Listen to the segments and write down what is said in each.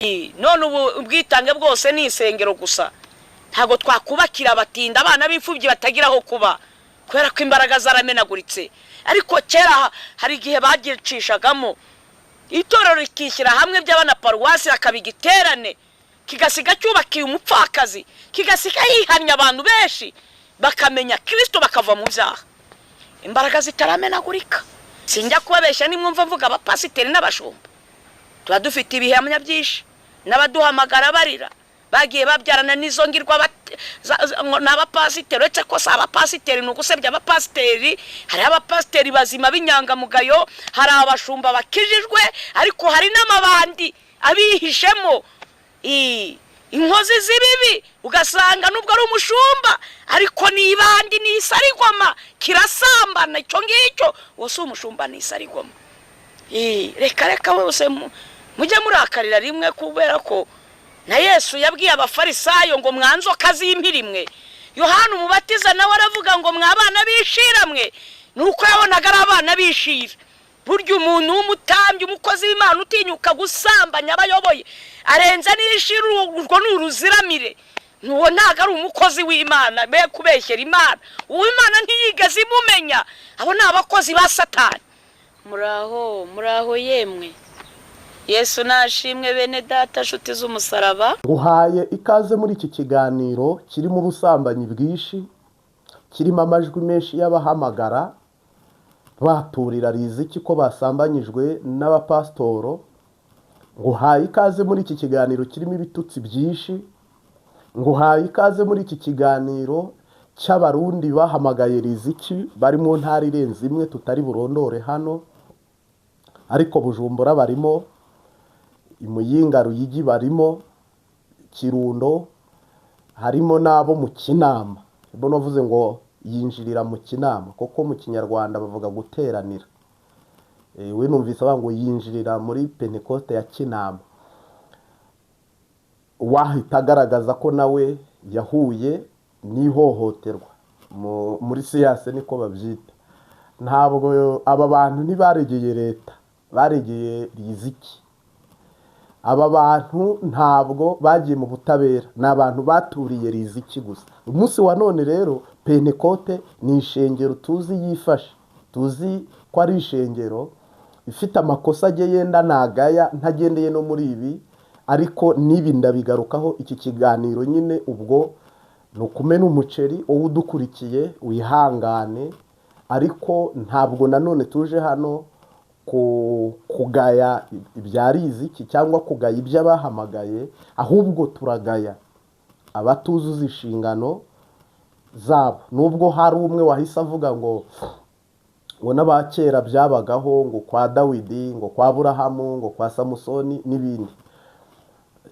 None ubu ubwitange bwose ni insengero gusa. Ntabwo twakubakira abatinda, abana b'imfubyi batagira aho kuba, kubera ko imbaraga zaramenaguritse. Ariko kera hari igihe bagicishagamo, itorero rikishyira hamwe by'abana, paruwasi hakaba igiterane, kigasiga cyubakiye umupfakazi, kigasiga yihannye, abantu benshi bakamenya Kirisito, bakava mu byaha, imbaraga zitaramenagurika. Sinjya kubabeshya, nimwumva mvuga abapasiteri n'abashumba, tuba dufite ibihamya byinshi n'abaduhamagara barira, bagiye babyarana n'izo ngirwa ngo ni abapasiteri. Uretse ko si abapasiteri, ni ugusebya abapasiteri. Hariho abapasiteri bazima b'inyangamugayo, hari abashumba bakijijwe, ariko hari n'amabandi abihishemo, inkozi z'ibibi, ugasanga nubwo ari umushumba ariko ni ibandi, ni isarigoma, kirasambana icyo ngicyo. Uwo si umushumba, ni isarigoma. Reka reka, bose mujye murakarira rimwe, kubera ko na Yesu yabwiye Abafarisayo ngo: "Mwa nzoka z'impirimwe." Yohana Umubatiza nawe aravuga ngo: "Mwa bana b'ishira mwe." Ni uko yabonaga ari abana b'ishira. Burya umuntu w'umutambyi, umukozi w'Imana utinyuka gusambanya abayoboye, arenze n'ishira, urwo ni uruziramire. Uwo ntabwo ari umukozi w'Imana, be kubeshyera Imana. Uwo Imana ntiyigeze imumenya. Abo ni abakozi ba Satani. Muraho, muraho yemwe, Yesu nashimwe. Bene data, nshuti z'umusaraba. Nguhaye ikaze muri iki kiganiro kirimo ubusambanyi bwinshi, kirimo amajwi menshi y'abahamagara baturira riziki ko basambanyijwe n'abapasitoro. Nguhaye ikaze muri iki kiganiro kirimo ibitutsi byinshi. Nguhaye ikaze muri iki kiganiro cy'Abarundi bahamagaye Riziki bari mu ntara irenze imwe tutari burondore hano, ariko Bujumbura barimo, Muyinga, Ruyigi barimo, Kirundo harimo, n'abo mu Kinama. Mbona bavuze ngo yinjirira mu Kinama, kuko mu Kinyarwanda bavuga guteranira. We numvise bavuga ngo yinjirira muri Pentekote ya Kinama, wahita agaragaza ko nawe yahuye n'ihohoterwa muri science niko babyita. Ntabwo aba bantu ntibaregeye leta, baregeye Riziki. Aba bantu ntabwo bagiye mu butabera, ni abantu baturiye Riziki gusa. Umunsi wa none rero, Pentekote ni ishengero tuzi yifashe, tuzi ko ari ishengero ifite amakosa agiye yenda nagaya, ntagendeye no muri ibi, ariko n'ibi ndabigarukaho. Iki kiganiro nyine ubwo ni ukumena umuceri. Wowe udukurikiye wihangane, ariko ntabwo nanone tuje hano kugaya ibya Riziki cyangwa kugaya ibyo abahamagaye, ahubwo turagaya abatuzuza inshingano zabo. Nubwo hari umwe wahise avuga ngo n'abakera byabagaho, ngo kwa Dawidi, ngo kwa Burahamu, ngo kwa Samusoni n'ibindi.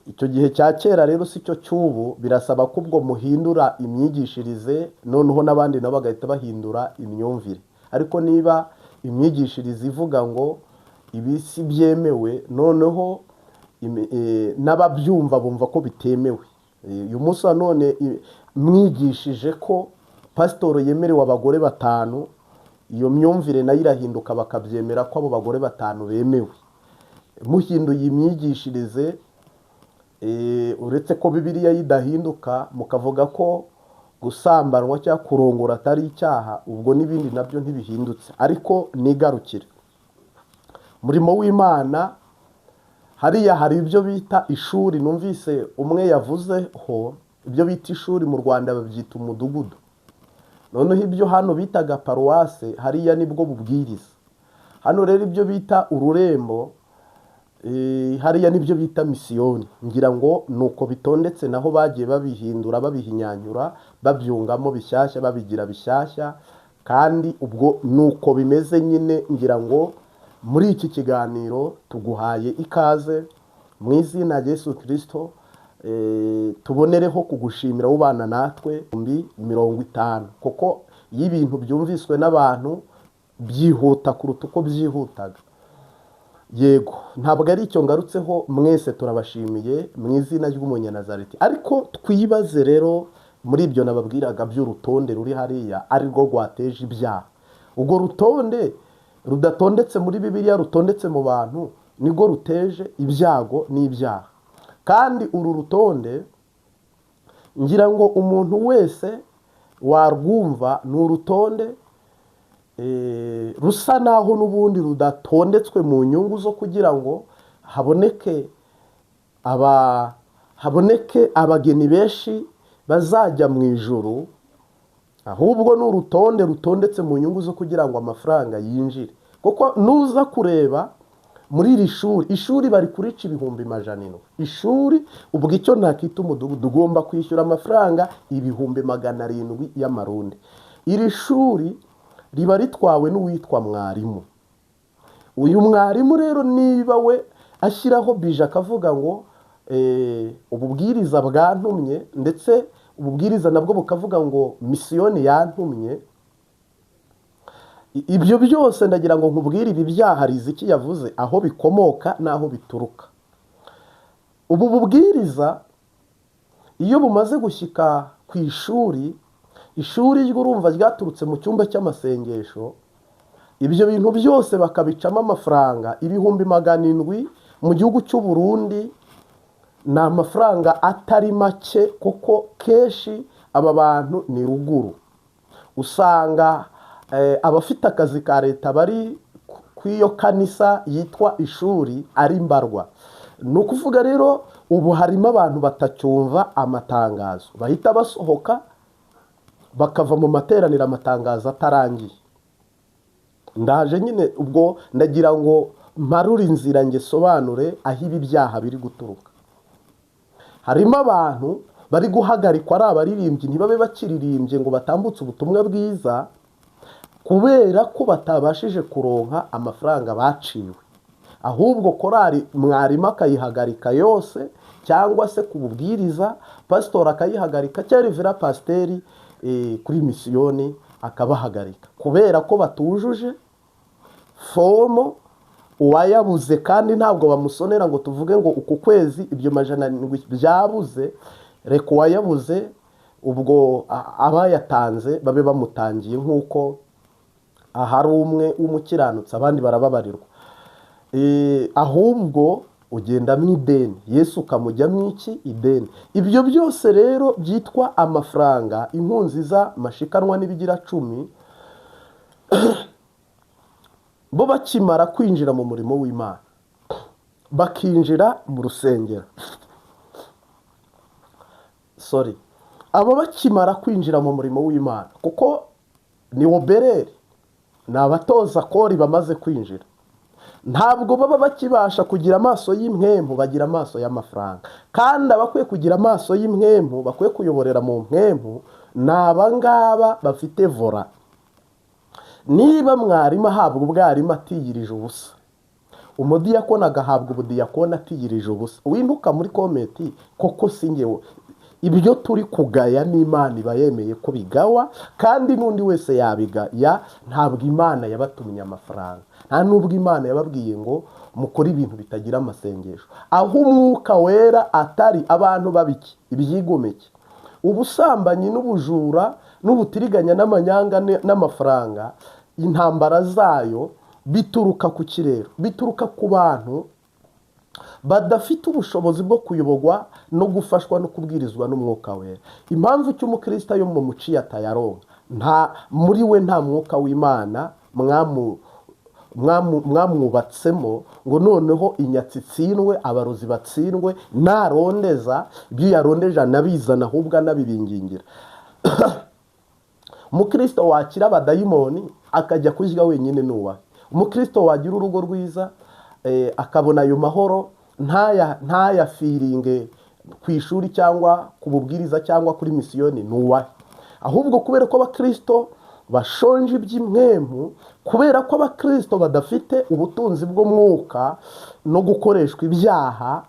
Icyo gihe cya kera rero si cyo cy'ubu. Birasaba ko ubwo muhindura imyigishirize, noneho n'abandi nabo bagahita bahindura imyumvire. Ariko niba imyigishirize ivuga ngo ibi si byemewe, noneho n'ababyumva bumva ko bitemewe. Uyu munsi wa none mwigishije ko pasitoro yemerewe abagore batanu, iyo myumvire nayo irahinduka, bakabyemera ko abo bagore batanu bemewe. Muhinduye imyigishirize, uretse ko Bibiliya idahinduka, mukavuga ko gusambanwa cyangwa kurongora atari icyaha, ubwo n'ibindi nabyo ntibihindutse. Ariko nigarukire umurimo w'Imana. Hariya hari ibyo bita ishuri, numvise umwe yavuzeho. Ibyo bita ishuri mu Rwanda babyita umudugudu. Noneho ibyo hano bitaga paruwase, hariya nibwo bubwiriza. Hano rero ibyo bita ururembo, hariya nibyo bita misiyoni. Ngira ngo ni uko bitondetse, naho bagiye babihindura, babihinyanyura, babyungamo bishyashya, babigira bishyashya, kandi ubwo ni uko bimeze nyine. Ngira ngo muri iki kiganiro tuguhaye ikaze mu izina rya Yesu Kirisito. Tubonereho kugushimira ubana natwe 50,000, kuko iyo ibintu byumviswe n'abantu byihuta kuruta uko byihutaga. Yego, ntabwo ari icyo ngarutseho. Mwese turabashimiye mu izina ry'Umunyanazareti. Ariko twibaze rero muri ibyo nababwiraga by'urutonde ruri hariya, ari rwo rwateje ibyaha. Urwo rutonde rudatondetse muri Bibiliya, rutondetse mu bantu, nirwo ruteje ibyago n'ibyaha. Kandi uru rutonde ngira ngo umuntu wese warwumva, ni urutonde rusa naho n'ubundi rudatondetswe mu nyungu zo kugira ngo haboneke abageni benshi bazajya mu ijuru, ahubwo ni urutonde rutondetse mu nyungu zo kugira ngo amafaranga yinjire. Kuko nuza kureba muri iri shuri, ishuri bari kurica 700,000. Ishuri ubwo icyo nakita umudugudu ugomba kwishyura amafaranga 700,000 y'amarundi. Iri shuri riba ritwawe n'uwitwa mwarimu. Uyu mwarimu rero niba we ashyiraho bije akavuga ngo ububwiriza bwantumye, ndetse ububwiriza nabwo bukavuga ngo misiyoni yantumye, ibyo byose ndagira ngo nkubwire ibi byaha Riziki yavuze aho bikomoka n'aho bituruka. Ubu bubwiriza iyo bumaze gushyika ku ishuri, ishuri ry'urumva ryaturutse mu cyumba cy'amasengesho, ibyo bintu byose bakabicamo amafaranga 700,000 mu gihugu cy'u Burundi. Ni amafaranga atari make, kuko kenshi aba bantu ni ruguru, usanga abafite akazi ka leta bari ku iyo kanisa yitwa ishuri ari mbarwa. Ni ukuvuga rero ubu harimo abantu batacyumva amatangazo, bahita basohoka bakava mu materaniro amatangazo atarangiye. Ndaje nyine ubwo ndagira ngo mparure inzira ngesobanure aho ibi byaha biri guturuka. Harimo abantu bari guhagarikwa ari abaririmbyi, ntibabe bakiririmbye ngo batambutse ubutumwa bwiza kubera ko batabashije kuronka amafaranga baciwe. Ahubwo korari mwarimu akayihagarika yose, cyangwa se kububwiriza pasitori akayihagarika, cyangwa revera pasiteri kuri misiyoni akabahagarika kubera ko batujuje fomo. Uwayabuze kandi ntabwo bamusonera ngo tuvuge ngo uku kwezi ibyo 700 byabuze, reka uwayabuze ubwo abayatanze babe bamutangiye, nk'uko ahari umwe w'umukiranutsi abandi barababarirwa. Ahubwo ugenda mu ideni, Yesu ukamujyamo iki ideni. Ibyo byose rero byitwa amafaranga, inkunzi z'amashikanwa n'ibigira 10, bo bakimara kwinjira mu murimo w'Imana bakinjira mu rusengero, sorry, abo bakimara kwinjira mu murimo w'Imana, kuko ni obereri, ni abatoza kori bamaze kwinjira, ntabwo baba bakibasha kugira amaso y'impwemu, bagira amaso y'amafaranga. Kandi abakwiye kugira amaso y'impwemu, bakwiye kuyoborera mu mpwemu, ni abangaba bafite vora. Niba mwarimu ahabwa ubwarimu atiyirije ubusa, umudiyakoni agahabwa ubudiyakoni atiyirije ubusa, winduka muri komenti koko si njyewe. Ibyo turi kugaya n'Imana iba yemeye ko bigawa, kandi n'undi wese yabigaya. Ntabwo Imana yabatumye amafaranga, nta n'ubwo Imana yababwiye ngo mukore ibintu bitagira amasengesho. Aho umwuka wera atari, abantu babiki ibyigomeke, ubusambanyi n'ubujura n'ubutiriganya n'amanyanga n'amafaranga, intambara zayo bituruka ku kirero, bituruka ku bantu badafite ubushobozi bwo kuyoborwa no gufashwa no kubwirizwa n'umwuka wera. Impamvu cy'umukristo yo mu muciye atayaronka, nta muri we nta mwuka w'Imana mwamwubatsemo ngo noneho inyatsi itsindwe, abarozi batsindwe, narondeza ibyo yarondeje anabizana, ahubwo anabibingingira. Umukristo wakira abadayimoni akajya kurya wenyine nuwa. Umukristo wagira urugo rwiza akabona ayo mahoro, ntayafiringe ku ishuri cyangwa ku bubwiriza cyangwa kuri misiyoni nuwa. Ahubwo kubera ko abakristo bashonje iby'imwemu, kubera ko abakristo badafite ubutunzi bw'umwuka no gukoreshwa ibyaha,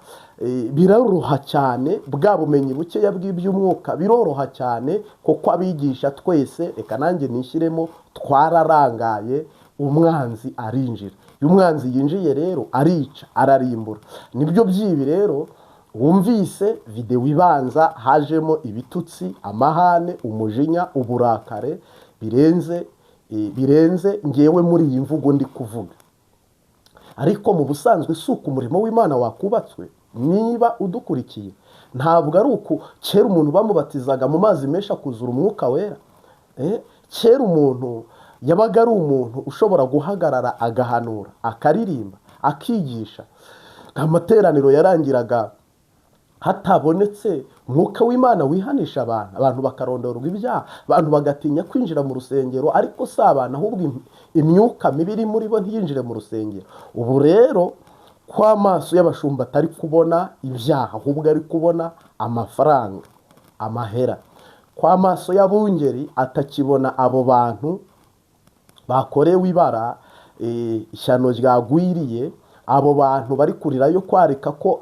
biroroha cyane, bwa bumenyi bukeya bw'iby'umwuka biroroha cyane, kuko abigisha twese, reka nanjye nishyiremo, twararangaye, umwanzi arinjira. Iyo umwanzi yinjiye rero arica, ararimbura. Nibyo byibi rero wumvise video ibanza hajemo ibitutsi, amahane, umujinya, uburakare birenze, birenze ngewe muri iyi mvugo ndi kuvuga. Ariko mu busanzwe si uko umurimo w'Imana wakubatswe. Niba udukurikiye, ntabwo ari uku. Kera umuntu bamubatizaga mu mazi menshi akuzura Umwuka Wera. Kera umuntu yabaga ari umuntu ushobora guhagarara agahanura, akaririmba, akigisha. Nta materaniro yarangiraga hatabonetse Umwuka w'Imana wihanisha abantu, abantu bakarondorwa ibyaha, abantu bagatinya kwinjira mu rusengero. Ariko si abantu, ahubwo imyuka mibi iri muri bo ntiyinjire mu rusengero. Ubu rero ko amaso y'abashumba atari kubona ibyaha, ahubwo ari kubona amafaranga, amahera, ko amaso y'abungeri atakibona abo bantu bakorewe ibara, ishyano ryagwiriye, abo bantu bari kurira yo kwarika, ko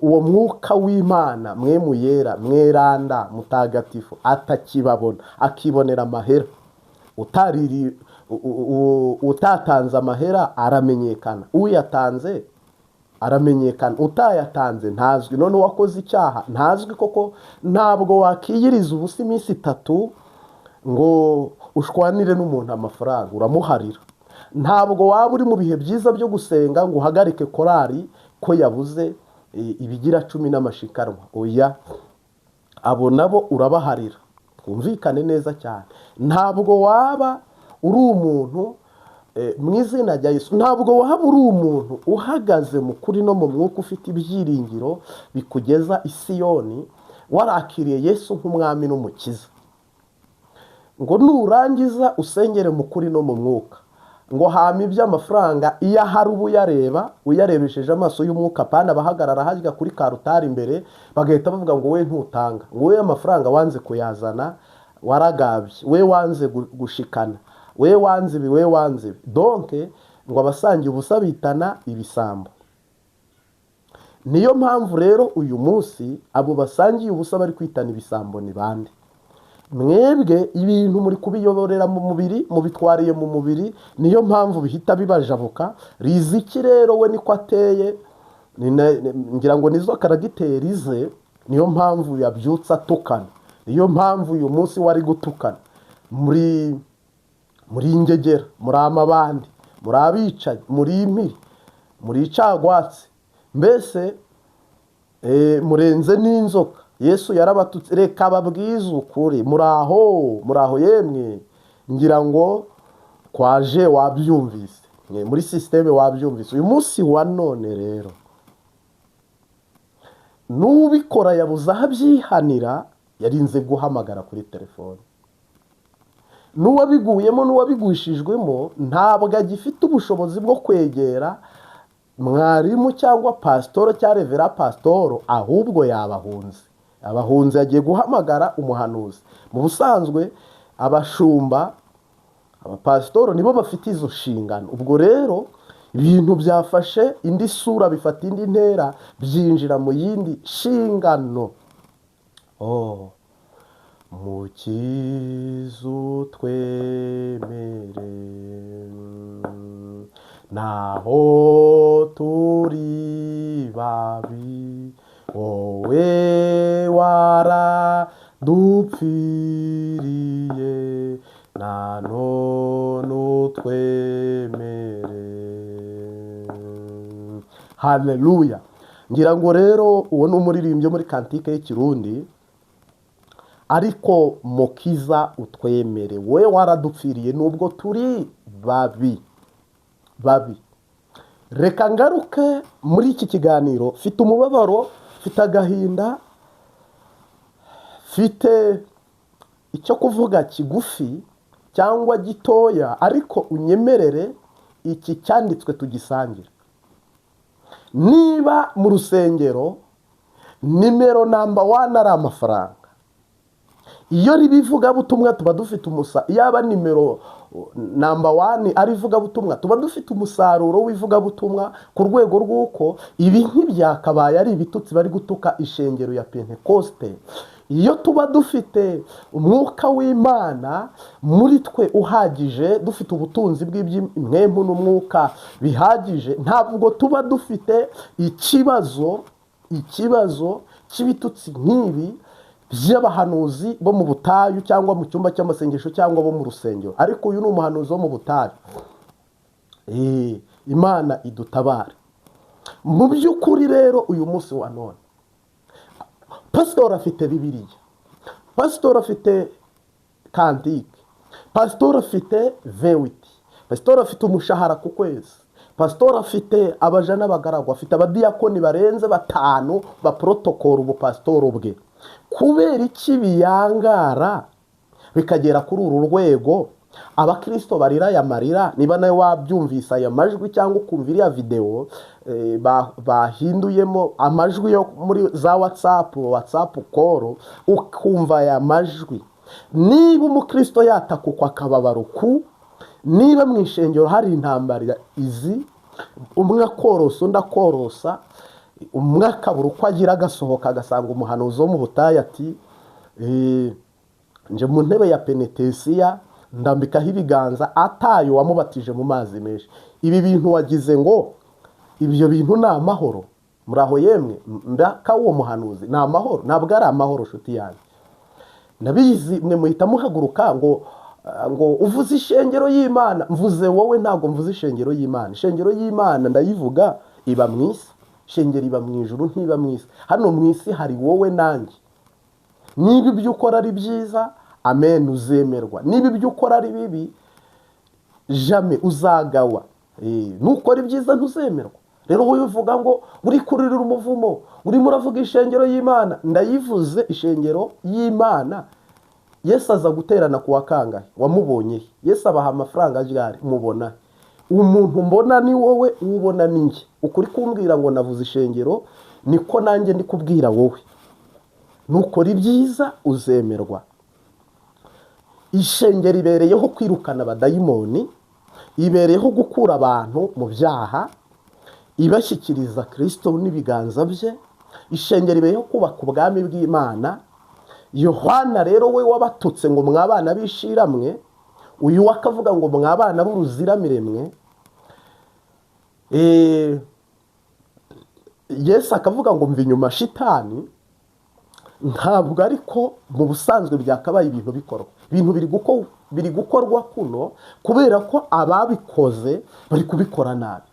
uwo Mwuka w'Imana mwe muyera, mweranda, mutagatifu atakibabona, akibonera amahera. Utariri utatanze amahera aramenyekana, uyatanze aramenyekana, utayatanze ntazwi. None uwakoze icyaha ntazwi koko? Ntabwo wakiyiriza ubusa iminsi 3 ngo ushwanire n'umuntu amafaranga, uramuharira. Ntabwo waba uri mu bihe byiza byo gusenga ngo uhagarike korari ko yabuze ibigira 10 n'amashikanwa. Oya, abo nabo urabaharira. Twumvikane neza cyane. Ntabwo waba uri umuntu, mu izina rya Yesu, ntabwo waba uri umuntu uhagaze mu kuri no mu mwuka, ufite ibyiringiro bikugeza i Siyoni, warakiriye Yesu nk'umwami n'umukiza, ngo nurangiza usengere mu kuri no mu mwuka, ngo hama iby'amafaranga iyo ahari uba uyareba, uyarebesheje amaso y'umwuka. Pana abahagarara hajya kuri karutari imbere bagahita bavuga ngo we ntutanga, ngo we amafaranga wanze kuyazana, waragabye, we wanze gushikana, we wanze ibi, we wanze ibi. Donc ngo abasangiye ubusa bitana ibisambo. Niyo mpamvu rero uyu munsi abo basangiye ubusa bari kwitana ibisambo ni bande? Mwebwe ibintu muri kubiyoborera mu mubiri, mubitwariye mu mubiri, niyo mpamvu bihita bibajabuka. Riziki rero we niko ateye, ngira ngo nizo caractère ze. Niyo mpamvu yabyutse atukana, niyo mpamvu uyu munsi wari gutukana. Muri ingegera, muri amabandi, muri abicanyi, muri impiri, muri icagwatsi, mbese murenze n'inzoka. Yesu yarabatutse. Reka babwize ukuri. Muraho, muraho yemwe. Ngira ngo kwaje wabyumvise muri système, wabyumvise. Uyu munsi wa none rero n'ubikora yabuze aho abyihanira, yarinze guhamagara kuri telefone. N'uwabiguyemo n'uwabigushijwemo ntabwo agifite ubushobozi bwo kwegera mwarimu cyangwa pasitoro cyangwa reverend pasitoro, ahubwo yabahunze, abahunze, yagiye guhamagara umuhanuzi. Mu busanzwe abashumba, abapasitoro nibo bafite izo nshingano. Ubwo rero ibintu byafashe indi sura, bifata indi ntera, byinjira mu yindi nshingano. Oh, Mukiza utwemere naho turi babi, wowe waradupfiriye, na none utwemere. Haleluya! Ngira ngo rero uwo ni umuririmbyi wo muri cantique y'ikirundi. Ariko Mukiza utwemere, wowe waradupfiriye nubwo turi babi babi. Reka ngaruke muri iki kiganiro. Mfite umubabaro, mfite agahinda, mfite icyo kuvuga kigufi cyangwa gitoya, ariko unyemerere iki cyanditswe tugisangira. Niba mu rusengero nimero number one ari amafaranga, iyo riba ivugabutumwa tuba dufite umusa, yaba nimero number one ari ivugabutumwa, tuba dufite umusaruro w'ivugabutumwa ku rwego rw'uko ibi ntibyakabaye ari ibitutsi bari gutuka ishengero ya Pentekoste. Iyo tuba dufite Umwuka w'Imana muri twe uhagije, dufite ubutunzi bw'iby'imwemu n'umwuka bihagije, ntabwo tuba dufite ikibazo cy'ibitutsi nk'ibi by'abahanuzi bo mu butayu cyangwa mu cyumba cy'amasengesho cyangwa bo mu rusengero. Ariko uyu ni umuhanuzi wo mu butayu. Imana idutabare. Mu by'ukuri rero uyu munsi wa none pasitori afite Bibiliya, pasitori afite cantique, pasitori afite V8, pasitori afite umushahara ku kwezi, pasitori afite abaja n'abagaragu, afite abadiyakoni barenze batanu baporotokora ubupasitori bwe. Kubera iki biyangara bikagera kuri uru rwego? Abakirisito barira aya marira. Niba nawe wabyumvise aya majwi cyangwa ukumva iriya videwo bahinduyemo amajwi yo muri za WhatsApp call, ukumva aya majwi, niba umukirisito yatakukwa akababaro ku niba mu ishengero hari intambara izi, umwe akorosa undi akorosa, umwe akabura uko agira agasohoka agasanga umuhanuzi wo mu butayu ati "Nje mu ntebe ya penetesiya ndambikaho ibiganza", ataye uwamubatije mu mazi menshi. Ibi bintu wagize ngo ibyo bintu ni amahoro? Muraho yemwe, mbaka uwo muhanuzi ni amahoro? Ntabwo ari amahoro, nshuti yanjye. Ndabizi mwe muhita muhaguruka ngo uvuze ishengero y'Imana. Mvuze wowe, ntabwo mvuze ishengero y'Imana. Ishengero y'Imana ndayivuga iba mu isi, ishengero iba mu ijuru, ntiba mu isi. Hano mu isi hari wowe nanjye. Niba ibyo ukora ari byiza, amen, uzemerwa. Niba ibyo ukora ari bibi, jamais, uzagawa. Nukora ibyiza ntuzemerwa. Rero wowe uvuga ngo uri kuririra umuvumo, urimo uravuga ishengero y'Imana. Ndayivuze ishengero y'Imana. Yesu aza guterana ku wa kangahe? Wamubonye he? Yesu abaha amafaranga ryari? Mubona umuntu mbona ni wowe, ubona ni njye. Ukuri kumbwira ngo navuze ishengero, niko nanjye ndi kubwira wowe. Nukora ibyiza uzemerwa. Ishengero ibereyeho kwirukana abadayimoni, ibereyeho gukura abantu mu byaha ibashyikiriza Kirisito n'ibiganza bye. Ishengero ibereyeho kubaka ubwami bw'Imana. Yohana rero we wabatutse ngo mwabana b'ishiramwe, uyu we akavuga ngo mwabana b'uruziramiremwe. Yesu akavuga ngo mva inyuma shitani. Ntabwo ariko mu busanzwe byakabaye ibintu bikorwa. Ibintu biri gukorwa kuno kubera ko ababikoze bari kubikora nabi.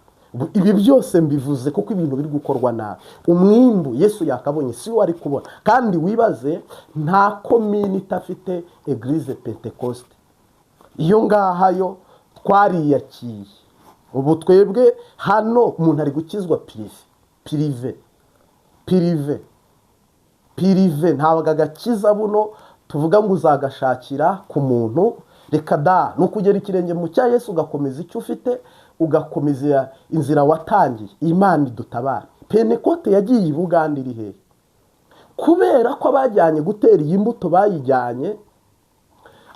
Ibi byose mbivuze kuko ibintu biri gukorwa nabi. Umwimbu Yesu yakabonye si we ari kubona. Kandi wibaze, nta komini idafite église Pentecôte. Iyo ngaha yo twariyakiye. Ubu twebwe hano umuntu ari gukizwa privé, privé, privé, privé. Ntabwo agakiza buno tuvuga ngo uzagashakira ku muntu, reka da. Ni ukugera ikirenge mu cya Yesu, ugakomeza icyo ufite, ugakomeza inzira watangiye. Imana idutabara. Pentecôte yagiye i Bugande iri hehe? Kubera ko abajyanye gutera iyi mbuto bayijyanye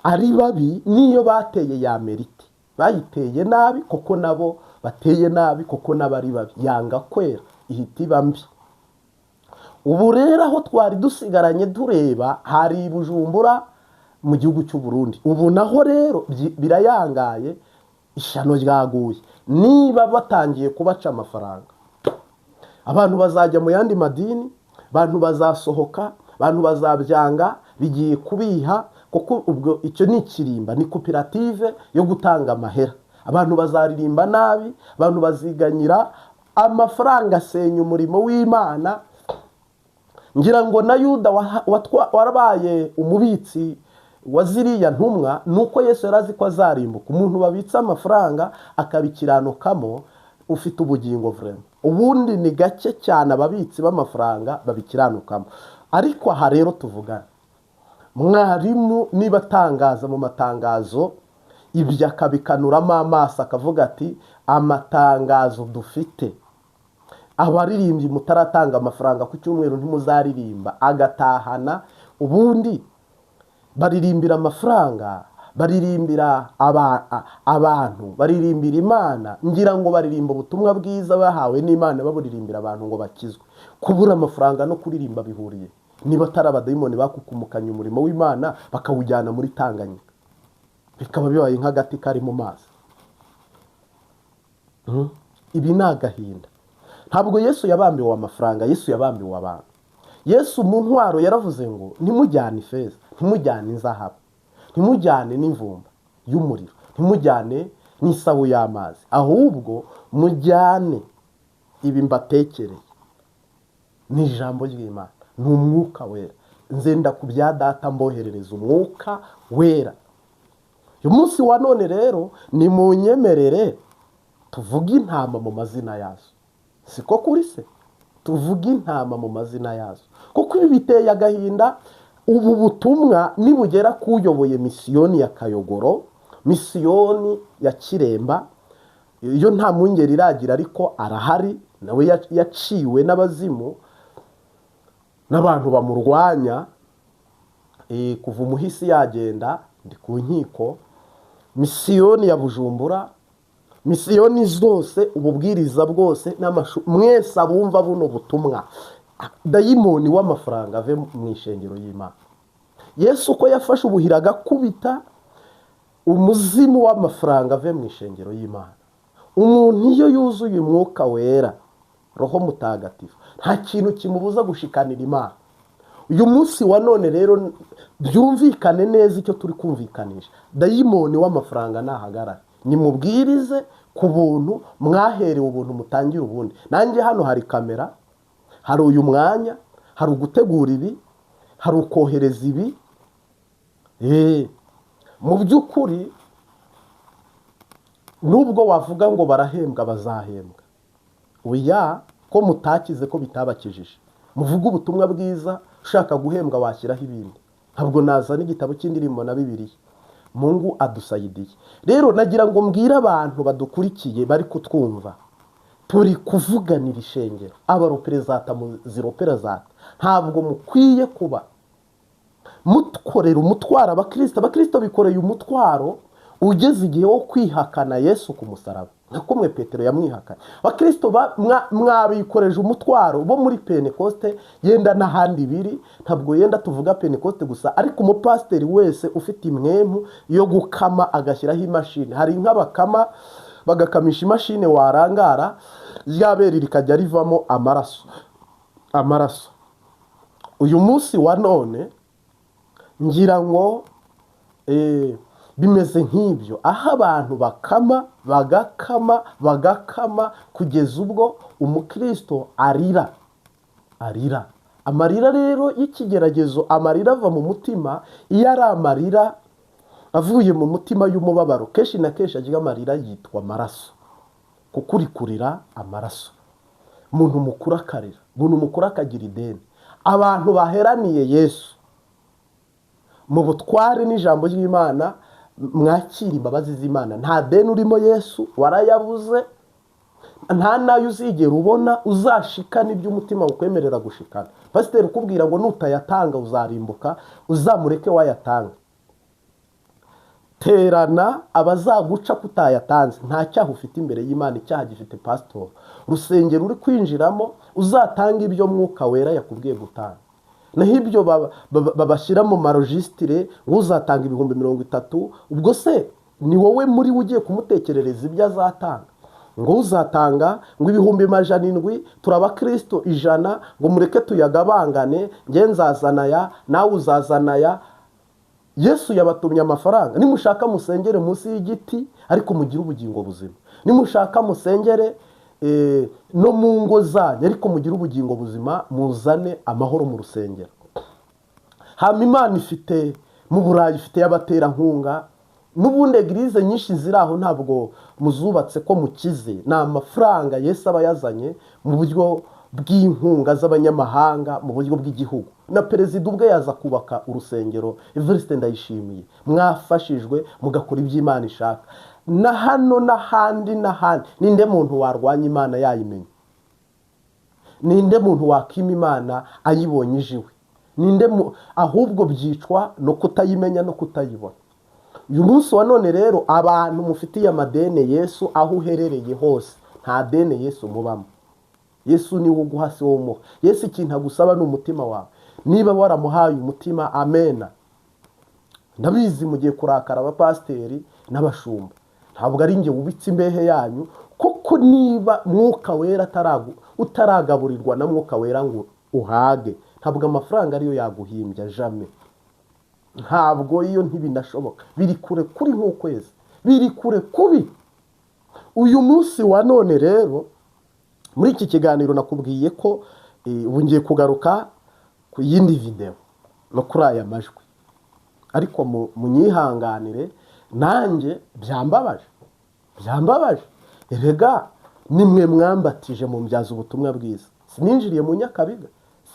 ari babi, niyo bateye ya mérite bayiteye nabi, kuko nabo bateye nabi, kuko nabo ari babi, yanga kwera, ihita iba mbi. Ubu rero aho twari dusigaranye tureba hari i Bujumbura mu gihugu cy'u Burundi. Ubu naho rero birayangaye, ishyano ryaguye. Niba batangiye kubaca amafaranga, abantu bazajya mu yandi madini, abantu bazasohoka, abantu bazabyanga, bigiye kubiha, kuko ubwo icyo ni ikirimba, ni koperative yo gutanga amahera. Abantu bazaririmba nabi, abantu baziganyira amafaranga, asenya umurimo w'Imana. Ngira ngo na Yuda warabaye umubitsi wa ziriya ntumwa, ni uko Yesu yari azi ko azarimbuka. Umuntu babitse amafaranga akabikiranukamo ufite ubugingo vraiment, ubundi ni gake cyane ababitsi b'amafaranga babikiranukamo. Ariko aha rero tuvugana, mwarimu niba atangaza mu matangazo ibyo akabikanuramo amaso, akavuga ati amatangazo dufite, abaririmbyi mutaratanga amafaranga ku cyumweru ntimuzaririmba, agatahana. Ubundi baririmbira amafaranga, baririmbira abantu, baririmbira Imana? Ngira ngo baririmba ubutumwa bwiza bahawe n'Imana, baburirimbira abantu ngo bakizwe. Kubura amafaranga no kuririmba bihuriye? Niba atari abadayimoni bakukumukanye umurimo w'Imana bakawujyana muri Tanganyika, bikaba bibaye nk'agati kari mu mazi. Ibi ni agahinda. Ntabwo Yesu yabambiwe amafaranga, Yesu yabambiwe abantu. Yesu mu ntwaro yaravuze ngo ntimujyane ifeza, ntimujyane inzahabu, ntimujyane n'imvumba y'umuriro, ntimujyane n'isabu y'amazi, ahubwo mujyane Ibi mbatekereye ni ijambo ry'Imana, ni umwuka wera. Nzenda ku bya data mboherereza umwuka wera. Uyu munsi wa none rero ni mu nyemerere tuvuge intama mu mazina yazo. Siko kuri se? Tuvuge intama mu mazina yazo, kuko ibi biteye agahinda. Ubu butumwa nibugera k'uyoboye misiyoni ya Kayogoro, misiyoni ya Kiremba, iyo nta mwungeri iragira ariko arahari, nawe yaciwe n'abazimu n'abantu bamurwanya. Kuva umuhisi yagenda ndi ku nkiko. Misiyoni ya Bujumbura, misiyoni zose, ububwiriza bwose mwese abumva buno butumwa, dayimoni w'amafaranga ave mu ishengero y'Imana. Yesu uko yafashe ubuhira agakubita umuzimu w'amafaranga ave mu ishengero y'Imana. Umuntu iyo yuzuye umwuka wera, Roho Mutagatifu, nta kintu kimubuza gushikanira Imana. Uyu munsi wa none rero byumvikane neza icyo turi kumvikanisha. Dayimoni w'amafaranga nahagarare, nimubwirize ku buntu mwaherewe ubuntu, mutangire ubundi. Nanjye hano hari kamera, hari uyu mwanya, hari ugutegura ibi, hari ukohereza ibi. Mu by'ukuri nubwo wavuga ngo barahembwa, bazahembwa. Oya, ko mutakize ko bitabakijije. Muvuge ubutumwa bwiza, ushaka guhembwa washyiraho ibindi. Ntabwo nazana igitabo cy'indirimbo na Bibiliya. Mungu adusayidiye. Rero nagira ngo mbwire abantu badukurikiye bari kutwumva, turi kuvuganira ishengero, abaroperezata muziroperezata, ntabwo mukwiye kuba mutkorera umutwaro abakristo. Abakristo bikoreye umutwaro ugeze igihe wo kwihakana Yesu ku musaraba, nka kumwe Petero yamwihakanye. Abakristo mwabikoreje umutwaro bo muri Pentekoste, yenda n'ahandi biri, ntabwo yenda tuvuga Pentekoste gusa, ariko umupasiteri wese ufite imwemu yo gukama agashyiraho imashini. Hari inka bakama bagakamisha imashini, warangara ryabere rikajya rivamo amaraso, amaraso. Uyu munsi wa none ngira ngo bimeze nk'ibyo, aho abantu bakama bagakama bagakama kugeza ubwo umukristo arira, arira. Amarira rero y'ikigeragezo, amarira ava mu mutima. Iyo ari amarira avuye mu mutima y'umubabaro, kenshi na kenshi agira amarira yitwa amaraso, kuko uri kurira amaraso. Umuntu mukuru akarira, umuntu mukuru akagira ideni. Abantu baheraniye Yesu mu butware n'ijambo ry'Imana, mwakira imbabazi z'Imana. Nta deni urimo, Yesu warayabuze, nta nayo uzigera ubona, uzashikana ibyo umutima ukwemerera gushikana. Pasiteri ukubwira ngo nutayatanga uzarimbuka, uzamureke wayatanga. Terana abazaguca kutayatanze, nta cyaha ufite imbere y'Imana, icyaha gifite pasitori. Rusengero uri kwinjiramo, uzatanga ibyo mwuka wera yakubwiye gutanga. Naho ibyo babashyira mu marojisitire, ngo uzatanga 30,000, ubwo se ni wowe muri we ugiye kumutekerereza ibyo azatanga? Ngo uzatanga ngo 700,000, turabakristo 100, ngo mureke tuyagabangane, nge nzazana aya, nawe uzazana aya. Yesu yabatumye amafaranga. Nimushaka musengere munsi y'igiti, ariko mugire ubugingo buzima. Nimushaka musengere no mu ngo zanyu, ariko mugire ubugingo buzima, muzane amahoro mu rusengero. Hama Imana ifite mu Burayi, ifite y'abaterankunga. N'ubundi eglise nyinshi ziri aho ntabwo muzubatse ko mukize, ni amafaranga Yesu aba yazanye mu buryo bw'inkunga z'abanyamahanga, mu buryo bw'igihugu. Na perezida ubwe yaza kubaka urusengero. Evariste Ndayishimiye, mwafashijwe mugakora ibyo Imana ishaka. Na hano n'ahandi n'ahandi, ninde muntu warwanya Imana yayimenya? Ninde muntu wakima Imana ayibonye ijiwe? Ninde ahubwo byicwa no kutayimenya no kutayibona. Uyu munsi wa none rero abantu mufitiye amadene Yesu, aho uherereye hose nta dene Yesu mubamo. Yesu ni we uguha, si wowe umuha. Yesu ikintu agusaba ni umutima wawe. Niba waramuhaye umutima, amena. Ndabizi mugiye kurakara abapasiteri n'abashumba, ntabwo ari njye wubitse imbehe yanyu, kuko niba mwuka wera utaragaburirwa na mwuka wera ngo uhage, ntabwo amafaranga ariyo yaguhimbya jame. Ntabwo iyo ntibinashoboka, biri kure kuri nk'ukwezi, biri kure kubi. Uyu munsi wa none rero Muri iki kiganiro nakubwiye ko ubu ngiye kugaruka ku yindi videwo no kuri aya majwi, ariko munyihanganire nanjye byambabaje, byambabaje. Erega nimwe mwambatije mu mbyaza ubutumwa bwiza. Sininjiriye mu Nyakabiga,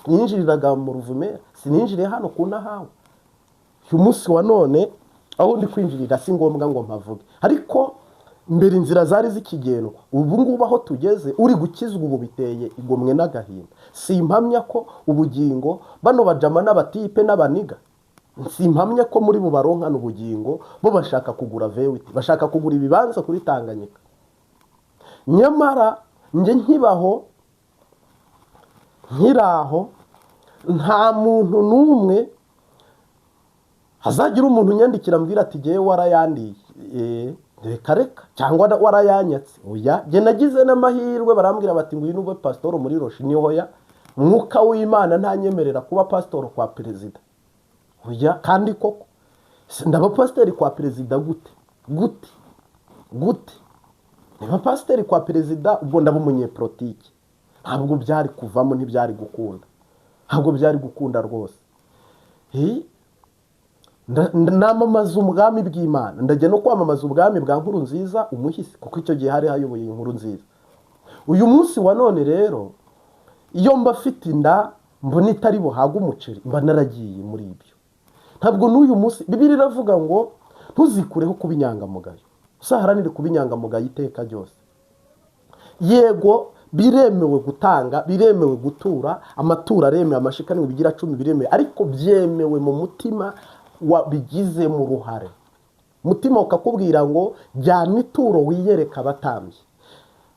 sininjiriraga mu Ruvumera, sininjiriye hano ku Ntahawe. Uyu munsi wa none aho ndi kwinjirira si ngombwa ngo mpavuge, ariko mbere inzira zari zikigendwa. Ubu ngubu aho tugeze uri gukizwa ubu biteye igomwe n'agahinda. Simpamya ko ubugingo bano bajama n'abatipe n'abaniga, simpamya ko muri bubaronkana ubugingo. Bo bashaka kugura vewiti, bashaka kugura ibibanza kuri Tanganyika. Nyamara njye nkibaho nkiraho, nta muntu n'umwe hazagira umuntu unyandikira ambwira ati jyewe warayandiye, reka reka, cyangwa warayanyatse. Oya, jye nagize n'amahirwe barambwira bati ngwino ube pasitoro muri Roshi. Niho ya mwuka w'Imana ntanyemerera kuba pasitoro kwa perezida. Oya, kandi koko ndaba pasiteri kwa perezida gute gute gute? Niba pasiteri kwa perezida, ubwo ndaba umunyepolitiki. Ntabwo byari kuvamo, ntibyari gukunda, ntabwo byari gukunda rwose. Namamaza ubwami bw'Imana, ndajya no kwamamaza ubwami bwa Nkuru Nziza umuhisi, kuko icyo gihe hari hayoboye Inkuru Nziza. Uyu munsi wa none rero iyo mba afite inda mbona itari buhaga umuceri, mba naragiye muri ibyo. Ntabwo n'uyu munsi Bibiliya iravuga ngo ntuzikureho kuba inyangamugayo, uzaharanire kuba inyangamugayo iteka ryose. Yego biremewe gutanga, biremewe gutura, amaturo aremewe, amashikanwe bigira 10 biremewe, ariko byemewe mu mutima wabigizemo uruhare. Umutima ukakubwira ngo jyana ituro wiyereka abatambyi.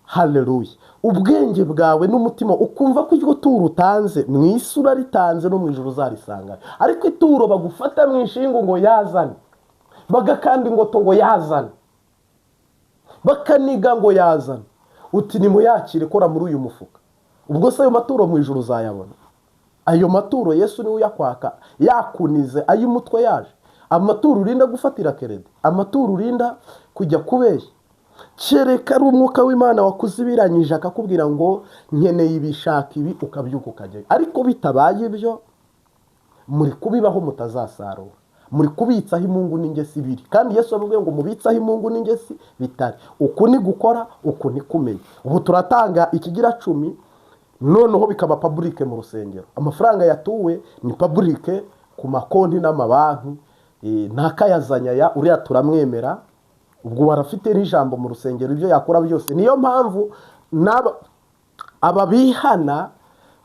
Haleluya. Ubwenge bwawe n'umutima ukumva ko iryo turo utanze mu isi uraritanze no mu ijuru uzarisanga. Ariko ituro bagufata mu ishingo ngo yazane, bagakanda ingoto ngo yazane, bakaniga ngo yazane, uti nimuyakire kora muri uyu mufuka. Ubwo se ayo maturo mu ijuru uzayabona? Ayo maturo Yesu niwe uyakwaka, yakunize ay'umutwe yaje. Amaturo urinda gufatira kerede, amaturo urinda kujya kubeshya, kereka ari umwuka w'Imana wakuzibiranyije akakubwira ngo nkeneye ibishaka ibi, ukabyuka ukajyayo. Ariko bitabaye ibyo, muri kubibaho mutazasarura, muri kubitsaho imungu n'ingesi ibiri. Kandi Yesu avuga ngo mubitsaho imungu n'ingesi bitari. Uku ni gukora, uku ni kumenya. Ubu turatanga ikigira 10, noneho bikaba public mu rusengero. Amafaranga yatuwe ni public ku makonti n'amabanki, ntakayazanya ya uriya turamwemera. Ubwo barafite n'ijambo mu rusengero, ibyo yakora byose. Niyo mpamvu aba bihana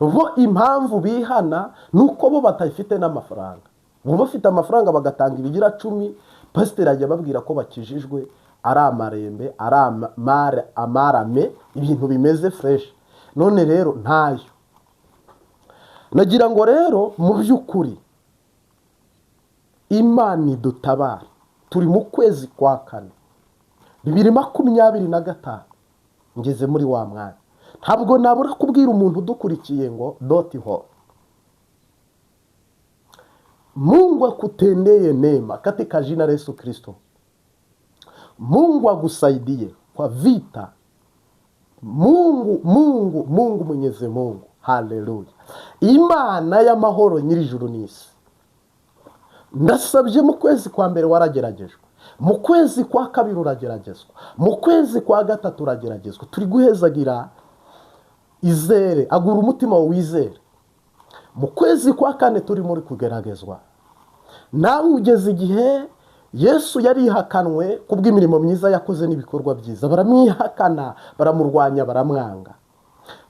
bo, impamvu bihana nuko bo batafite n'amafaranga. Bo bafite amafaranga bagatanga ibigira 10, pasiteri ajya ababwira ko bakijijwe, ari amarembe, ari amarame, ibintu bimeze fresh. None rero ntayo. Nagira ngo rero mu by'ukuri Imana idutabara. Turi mu kwezi kwa 4 2025, ngeze muri wa mwanya. Ntabwo nabura kubwira umuntu udukurikiye ngo doti ho Mungu akutendeye neema katika jina la Yesu Kristo. Mungu akusaidie kwa vita. Mungu, Mungu, Mungu Mwenyezi Mungu. Haleluya. Imana y'amahoro nyir'ijuru n'isi. Ndasabye mu kwezi kwa mbere warageragejwe, mu kwezi kwa kabiri urageragezwa, mu kwezi kwa gatatu urageragezwa. Turi guhezagira izere, agura umutima wizere. Mu kwezi kwa kane turi muri kugeragezwa. Nawe ugeze igihe Yesu yarihakanwe kubw'imirimo myiza yakoze n'ibikorwa byiza, baramwihakana, baramurwanya, baramwanga.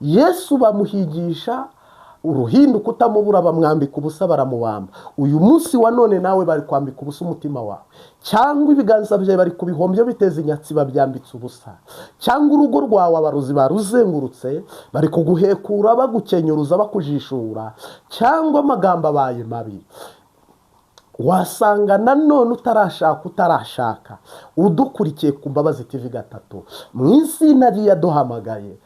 Yesu bamuhigisha uruhindu kutamubura, bamwambika ubusa, baramubamba. Uyu munsi wa none nawe bari kwambika ubusa umutima wawe, cyangwa ibiganza byawe bari kubihombya biteza inyatsi babyambitse ubusa, cyangwa urugo rwawe abarozi baruzengurutse bari kuguhekura, bagukenyuruza, bakujishura, cyangwa amagambo abaye mabi. Wasanga nanone utarashaka, utarashaka, udukurikiye ku Mbabazi TV 3, mu izina ry'iyaduhamagaye.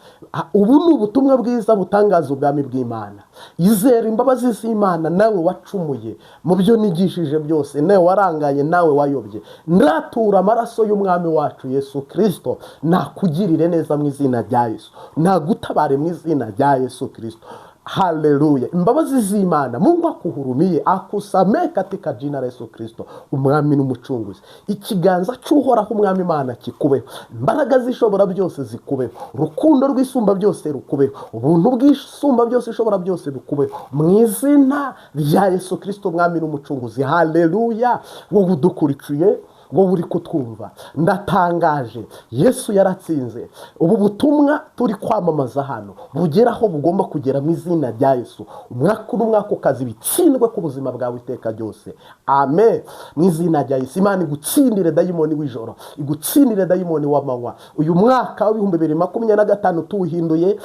Ubu ni ubutumwa bwiza butangaza ubwami bw'Imana. Izera imbabazi z'Imana, nawe wacumuye mu byo nigishije byose, nawe warangaye, nawe wayobye. Ndatura amaraso y'umwami wacu Yesu Kirisito, nakugirire neza mu izina rya Yesu, nagutabare mu izina rya Yesu Kirisito. Haleluya! Imbabazi z'Imana, Mungu akuhurumie, akusamehe katika jina la Yesu Kristo, umwami n'umucunguzi. Ikiganza cy'Uhoraho umwami Imana kikubeho, imbaraga zishobora byose zikubeho, urukundo rw'isumba byose rukubeho, ubuntu bw'isumba byose ishobora byose bukubeho, mu izina rya Yesu Kristo, umwami n'umucunguzi. Haleluya! Wowe udukurikiye, wowe uri kutwumva, ndatangaje: Yesu yaratsinze. Ubu butumwa turi kwamamaza hano bugera aho bugomba kugera mu izina rya Yesu. Umwaka n'umwaka ukaza ibitsindwe ku buzima bwawe iteka ryose. Amen. Mu izina rya Yesu, Imana igutsindire dayimoni w'ijoro, igutsindire dayimoni w'amanywa. Uyu mwaka wa 2025 tuwuhinduye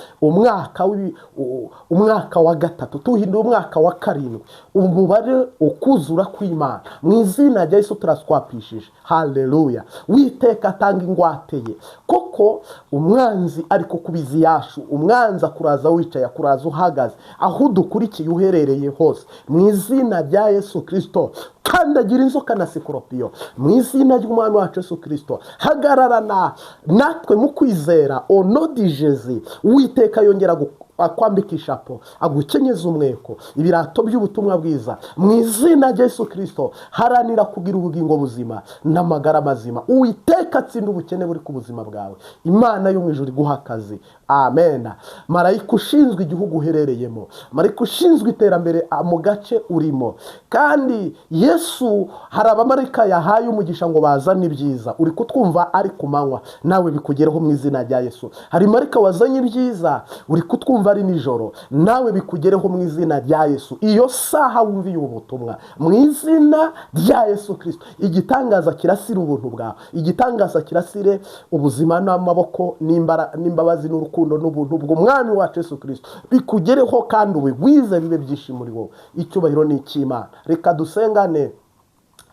umwaka wa gatatu, tuwuhinduye umwaka wa karindwi, umubare ukuzura kw'Imana. Mu izina rya Yesu turaswapishije. Haleluya! Witeka atanga ingwate ye, koko umwanzi ari kukubiza iyashu. Umwanzi akuraza wicaye, akuraza uhagaze, aho udukurikiye uherereye hose, mu izina rya Yesu Kirisito. Kandagira inzoka na sikoropiyo mu izina ry'umwami wacu Yesu Kirisito. Hagararana natwe mu kwizera onodijezi. Uwiteka yongera akwambika ishapo, agukenyeza umweko, ibirato by'ubutumwa bwiza mu izina rya Yesu Kirisito. Haranira kugira ubugingo buzima n'amagara mazima. Uwiteka atsinda ubukene buri ku buzima bwawe. Imana yo mu ijuru iguha akazi. Amen. Marayika ushinzwe igihugu uherereyemo, marayika ushinzwe iterambere mu gace urimo. Kandi Yesu hari abamarayika yahaye umugisha ngo bazane ibyiza. Uri kutwumva ari ku manywa, nawe bikugereho mu izina rya Yesu. Hari marayika wazanye ibyiza, uri kutwumva ari nijoro, nawe bikugereho mu izina rya Yesu. Iyo saha wumviye ubu butumwa, mu izina rya Yesu Kirisito, igitangaza kirasire ubuntu bwawe, igitangaza kirasire ubuzima n'amaboko n'imbabazi n'urukundo n'ubuntu bw'umwami wacu Yesu Kirisito bikugereho, kandi ubigwize bibe byinshi muri wowe. Icyubahiro ni icy'Imana. Reka dusengane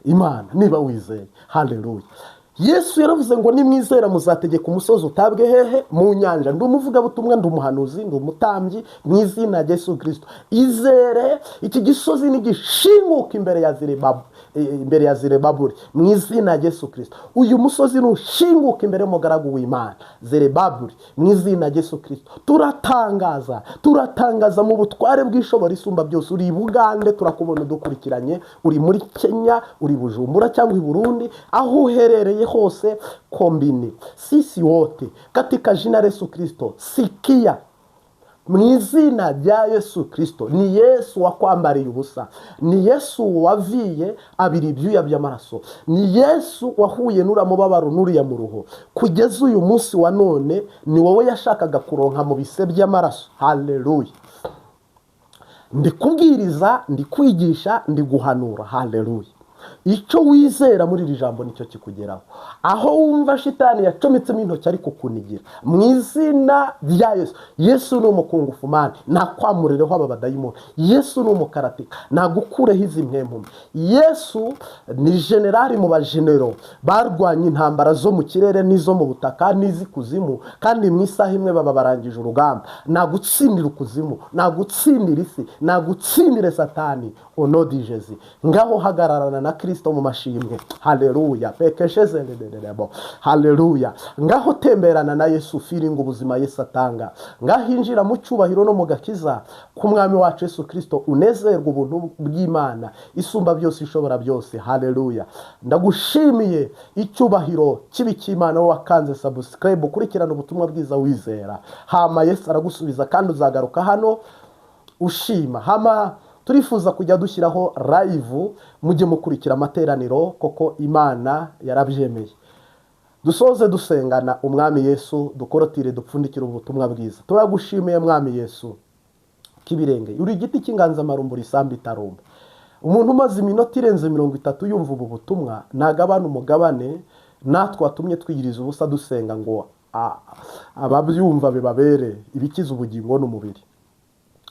Imana niba wizeye. Haleluya! Yesu yaravuze ngo nimwizera muzategeka umusozi utabwe hehe? Mu nyanja. Ndi umuvugabutumwa, ndi umuhanuzi, ndi umutambyi mu izina rya Yesu Kirisito. Izere iki gisozi nigishinguka imbere ya Zerebaburi mu izina rya Yesu Kirisito. Uyu musozi nushinguka imbere y'umugaragu w'Imana Zerebaburi mu izina rya Yesu Kirisito. Turatangaza, turatangaza mu butware bw'ishobora isumba byose. Uri i Bugande turakubona udukurikiranye, uri muri Kenya, uri Bujumbura cyangwa i Burundi, aho uherereye hose, kombini sisi wote katika jina la Yesu Kristo. Sikia, mu izina rya Yesu Kristo. Ni Yesu wakwambariye ubusa, ni Yesu waviye abira ibyuya by'amaraso, ni Yesu wahuye n'uriya mubabaro n'uriya muruho. Kugeza uyu munsi wa none ni wowe yashakaga kuronka mu bise by'amaraso. Haleluya! Ndi kubwiriza, ndi kwigisha, ndi guhanura. Haleluya! Icyo wizera muri iri jambo nicyo kikugeraho. Aho wumva shitani yacometsemo intoki ariko kunigira, mu izina rya Yesu. Yesu ni umukungufumani, nakwamurireho aba badayimoni. Yesu ni umukaratika, nagukureho izi mpempume. Yesu ni generali mu bajenero barwanya intambara zo mu kirere n'izo mu butaka n'iz'ikuzimu, kandi mu isaha imwe baba barangije urugamba. Nagutsindira ukuzimu, nagutsindira isi, nagutsindire Satani onodijezi. Ngaho hagararana na Kristo mu mashimwe. Haleluya! Pekeshezerererebo. Haleluya! Ngaho temberana na Yesu, feeling ubuzima Yesu atanga. Ngaho injira mu cyubahiro no mu gakiza k'umwami wacu Yesu Kristo, unezerwa ubuntu bw'Imana isumba byose, ishobora byose. Haleluya! Ndagushimiye, icyubahiro kibi cy'Imana. Wowe wakanze subscribe, ukurikirana ubutumwa bwiza wizera, hama Yesu aragusubiza kandi uzagaruka hano ushima. Hama turifuza kujya dushyiraho live, mujye mukurikira amateraniro, koko Imana yarabyemeye. Dusoze dusengana umwami Yesu, dukorotire, dupfundikire ubutumwa bwiza. Turagushimiye mwami Yesu k'ibirenge, uri igiti cy'inganzamarumbu isambu itarumba. Umuntu umaze iminota irenze 30 yumva ubu butumwa ntagabane umugabane natwe watumye twiyiriza ubusa dusenga ngo ababyumva bibabere ibikiza ubugingo n'umubiri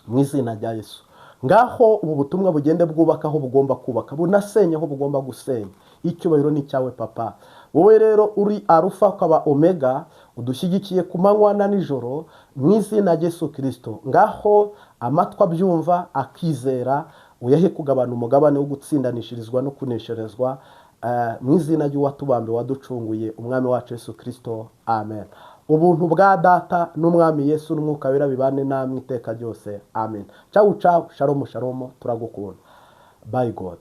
mu izina rya Yesu. Ngaho ubu butumwa bugende bwubaka aho bugomba kubaka, bunasenye aho bugomba gusenya. Icyubahiro ni icyawe, Papa. Wowe rero uri Arufa ukaba Omega, udushyigikiye ku manywa na nijoro, mu izina rya Yesu Kirisito. Ngaho amatwi abyumva akizera, uyahe kugabana umugabane wo gutsindanishirizwa no kunesherezwa, mu izina ry'uwatubambe, waducunguye, Umwami wacu Yesu Kirisito, amen. Ubuntu bwa Data n'Umwami Yesu n'Umwuka Wera bibane namwe iteka ryose, amen. Cawu cawu, shalomu shalomu, turagukunda. Bye God.